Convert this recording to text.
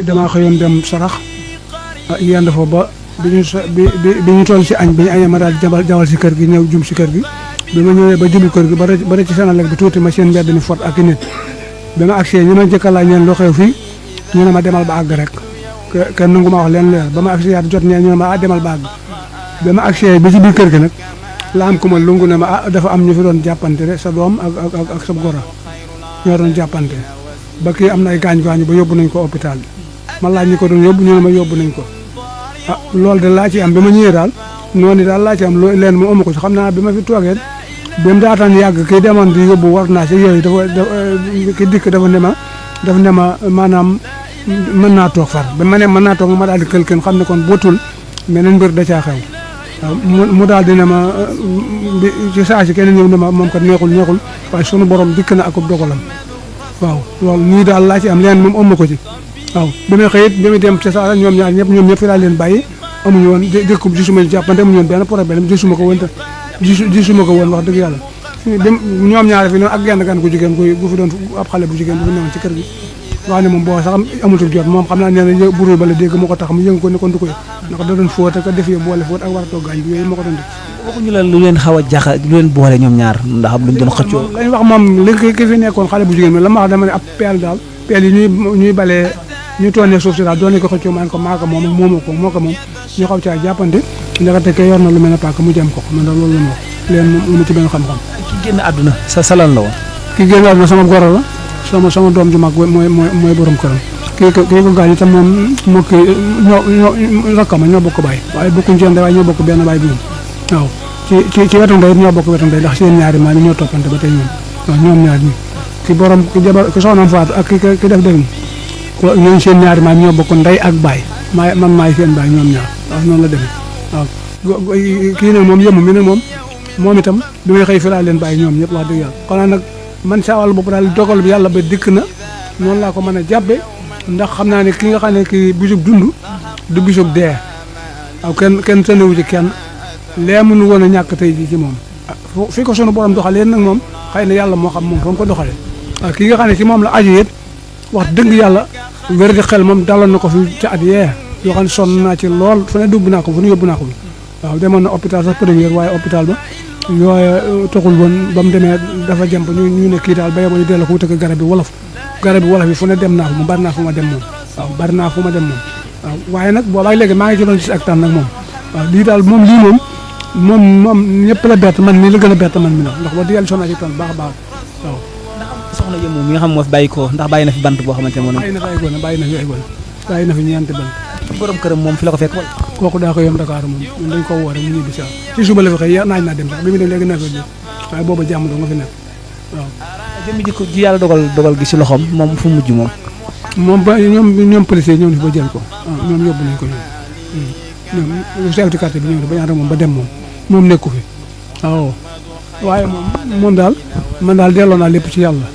damaa xëyoon dem sarax yenn fa ba bi ñu toll si añ bi ñu añee ma daal jawal si kër gi ñëw jum si kër gi bi ma ñëwee ba jublu kër gi ba ci Senelec bi tuuti ma seen mbedd mi fot ak i nit bi ma agsee ñu ma njëkk a laaj ñeen lu xew fii ñu ne ma demal ba àgg rek kenn nangu ma wax leen leer ba ma agsee yaat jot ñeen ñu ne ma demal ba àgg bi ma agsee ba ci biir kër gi nag la am ku ma lungu ne ma dafa am ñu fi doon jàppante de sa doom ak sa goro ñoo doon jàppante ba kii am na ay gaañu ba yóbbu nañ ko hôpital bi ma laaj ñi ko doon yóbbu ñu ne ma yóbbu nañ ko loolu de laa ci am bi ma ñëwee daal noonu daal laa ci am leen mu amu ko ci xam naa bi ma fi toogee bi mu daataan yàgg kii demoon di yóbbu war naa si yooyu ki dikk dafa ne ma maanaam mën naa toog far ba ma ne mën naa toog ma daal di kël kenn xam ne kon bootul meneen mbir da caa xew waaw mu daal di ne ma ci saa si kenn ñëw ne ma moom kat neexul waaye sunu borom dikk na akub dogalam waaw loolu nii daal laa ci am leen moom amu ko ci waaw bi may xëyit bi muy dem ci saa ñoom ñëpp fi laa leen bàyyi amuñu woon dëkk gisuma jàppante amuñu woon benn problème gisuma ko woon wax dëgg yàlla ñoom ñaar fi noonu ak genn gan gu jigéen gu fi doon ab xale bu jigéen bu fi newoon ci kër gi wax ne moom boo sax amutul jot moom xam naa nee na burul ba la dégg moo ko tax mu yëngu ko ne kon du ko ndax da doon fóot ak def boole fóot ak war a toog gaañ bi yooyu moo ko doon def waxuñu la lu leen xaw a jaxa lu leen boole ñoom ñaar ndax am luñ doon xëccoo lañ wax moom li ki fi nekkoon xale bu jigéen bi la ma wax dama ne ab peel daal peel yi ñuy balee ñu toonee suuf si daal doon ko xëccoo maan ko maa ko moom moo ko moom ñu xaw caa jàppante ndekete ke yor na lu mel ne paaka mu jëm ko man daal loolu la wax leen moom amu ci benn xam-xam ki génn àdduna sa salan la woon ki génn àdduna sama goro la sama doom ju mag mooy borom këram kii ko gaañ itam moom moo kii ñoo rakkama ñoo bokk baay waaye bokkuñ ci waaye ñoo bokk benn baay bi moom waaw ci wetu ndey ñoo bokk wetu ndey ndax seen ñaari maam ñoo toppante ba tey ñoom waaw ñoom ñaar ñi ki borom ki jabar ki soxnaam faatu ak ki def def ko ñooñu seen ñaari maam ñoo bokk ndey ak baay man maay seen baay ñoom ñaar waaw noonu la demee waaw kii nag moom yëmu mi ne moom itam bi may xëy fi laa leen bàyyi ñoom ñëpp wax dëgg yàlla xanaa nag man saa wàllu bopp daal dogal bi yàlla ba dikk na noonu laa ko mën a jàppe ndax xam naa ne ki nga xam ne kii bisub dund du bisub dee waaw kenn tënnewu ci kenn lee mënu woon a ñàkk tey ji ci moom fi ko sunu borom doxalee nag moom xëy na yàlla moo xam moom fa mu ko doxalee waaw ki nga xam ne ci moom la aju yëpp wax dëgg yàlla wér di xel moom daloon na ko fi ci at yee yoo xam ne sonn naa ci lool fu ne dugg naa ko fu ne yóbbu naa ko waaw demoon na hôpital sax première waaye hôpital ba yooyu taxul woon ba mu demee dafa jëm ba ñu ne kii daal ba yeboo ñu delloo ko wutal garab bi wolof yi fu ne dem naa ko moom bari naa fu ma dem moom waaw bari naa fu ma dem moom waaw waaye nag boobaag léegi maa ngi ci doon gis ak tan nag moom waaw lii daal moom moom ñëpp la bett man mii la gën a bett man mi la ndax wax dëgg yàlla sonn naa ci tan baax a baax waaw soxna Yëmu mi nga xam moo fi bàyyi ko ndax bàyyi na fi bant boo xamante ne moo bàyyi na fi ñeenti bant borom këram moom fi la ko fekk wala kooku daa ko yom Dakar moom ñun dañ ko woo rek mu ñibbi si ci suba la fi xëy naaj naa dem sax bi mu dem léegi neuf heures waaye booba jàmm doo nga fi nekk waaw jëmmi ji yàlla dogal gi si loxoom moom fu mujj moom ba ñoom policier ñëw na fi ba jël ko ñoom yóbbu nañ ko ñoom chef de quartier bi ñëw na ba ñaata moom ba dem moom nekku fi waaw waaye moom daal man daal delloo naa lépp ci yàlla